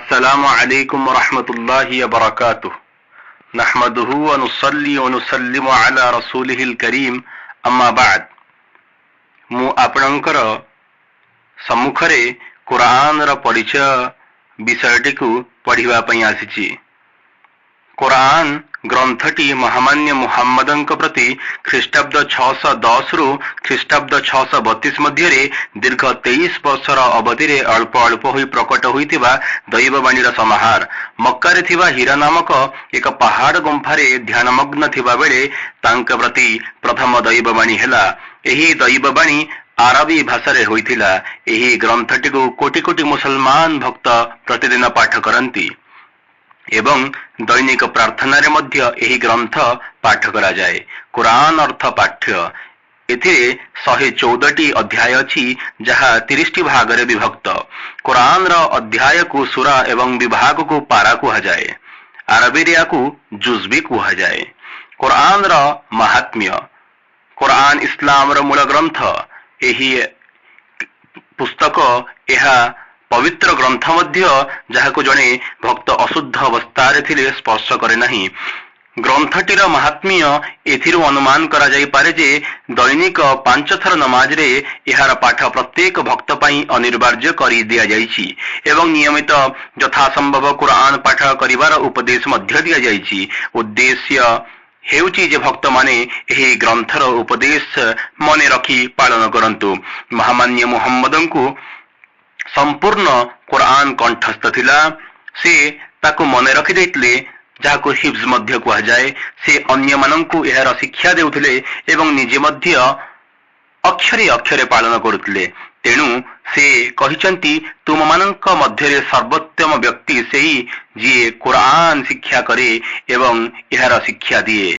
السلام عليكم ورحمة الله وبركاته. نحمده ونصلي ونسلم على رسوله الكريم. أما بعد. ମୁଁ ଆପଣଙ୍କର ସମ୍ମୁଖରେ କୋରଆନର ପରିଚୟ ବିଷୟଟିକୁ ପଢ଼ିବା ପାଇଁ ଆସିଛି। କୋରଆନ ଗ୍ରନ୍ଥଟି ମହାମାନ୍ୟ ମୁହାମ୍ମଦଙ୍କ ପ୍ରତି ଖ୍ରୀଷ୍ଟାବ୍ଦ 610ରୁ ଖ୍ରୀଷ୍ଟାବ୍ଦ 632 ମଧ୍ୟରେ ଦୀର୍ଘ 23 ବର୍ଷର ଅବଧିରେ ଅଳ୍ପ ଅଳ୍ପ ହୋଇ ପ୍ରକଟ ହୋଇଥିବା ଦୈବବାଣୀର ସମାହାର। ମକ୍କାରେ ଥିବା ହୀରା ନାମକ ଏକ ପାହାଡ଼ ଗୁମ୍ଫାରେ ଧ୍ୟାନମଗ୍ନ ଥିବାବେଳେ ତାଙ୍କ ପ୍ରତି ପ୍ରଥମ ଦୈବବାଣୀ ହେଲା। ଏହି ଦୈବବାଣୀ ଆରବୀ ଭାଷାରେ ହୋଇଥିଲା। ଏହି ଗ୍ରନ୍ଥଟିକୁ କୋଟି କୋଟି ମୁସଲମାନ ଭକ୍ତ ପ୍ରତିଦିନ ପାଠ କରନ୍ତି ଏବଂ ଦୈନିକ ପ୍ରାର୍ଥନାରେ ମଧ୍ୟ ଏହି ଗ୍ରନ୍ଥ ପାଠ କରାଯାଏ। କୁରାନ ଅର୍ଥ ପାଠ୍ୟ। ଏଥିରେ 114ଟି ଅଧ୍ୟାୟ ଅଛି, ଯାହା 30ଟି ଭାଗରେ ବିଭକ୍ତ। କୋରଆନର ଅଧ୍ୟାୟକୁ ସୁରା ଏବଂ ବିଭାଗକୁ ପାରା କୁହାଯାଏ। ଆରବୀରେ ଏହାକୁ ଜୁଜ୍ ବି କୁହାଯାଏ। କୋରଆନର ମାହାତ୍ମ୍ୟ। କୋରଆନ ଇସଲାମର ମୂଳ ଗ୍ରନ୍ଥ। ଏହି ପୁସ୍ତକ, ଏହା ପବିତ୍ର ଗ୍ରନ୍ଥ ମଧ୍ୟ, ଯାହାକୁ ଜଣେ ଭକ୍ତ ଅଶୁଦ୍ଧ ଅବସ୍ଥାରେ ଥିଲେ ସ୍ପର୍ଶ କରେ ନାହିଁ। ଗ୍ରନ୍ଥଟିର ମାହାତ୍ମ୍ୟ ଏଥିରୁ ଅନୁମାନ କରାଯାଇପାରେ ଯେ ଦୈନିକ ପାଞ୍ଚ ଥର ନମାଜରେ ଏହାର ପାଠ ପ୍ରତ୍ୟେକ ଭକ୍ତ ପାଇଁ ଅନିବାର୍ଯ୍ୟ କରି ଦିଆଯାଇଛି ଏବଂ ନିୟମିତ ଯଥାସମ୍ଭବ କୁରଆନ ପାଠ କରିବାର ଉପଦେଶ ମଧ୍ୟ ଦିଆଯାଇଛି। ଉଦ୍ଦେଶ୍ୟ ହେଉଛି ଯେ ଭକ୍ତମାନେ ଏହି ଗ୍ରନ୍ଥର ଉପଦେଶ ମନେ ରଖି ପାଳନ କରନ୍ତୁ। ମହାମାନ୍ୟ ମୁହମ୍ମଦଙ୍କୁ ସମ୍ପୂର୍ଣ୍ଣ କୋରଆନ କଣ୍ଠସ୍ଥ ଥିଲା। ସେ ତାକୁ ମନେ ରଖିଦେଇଥିଲେ, ଯାହାକୁ ହିଫ୍ଜ ମଧ୍ୟ କୁହାଯାଏ। ସେ ଅନ୍ୟମାନଙ୍କୁ ଏହାର ଶିକ୍ଷା ଦେଉଥିଲେ ଏବଂ ନିଜେ ମଧ୍ୟ ଅକ୍ଷରେ ଅକ୍ଷରେ ପାଳନ କରୁଥିଲେ। ତେଣୁ ସେ କହିଛନ୍ତି, "ତୁମମାନଙ୍କ ମଧ୍ୟରେ ସର୍ବୋତ୍ତମ ବ୍ୟକ୍ତି ସେହି, ଯିଏ କୋରଆନ ଶିକ୍ଷା କରେ ଏବଂ ଏହାର ଶିକ୍ଷା ଦିଏ।"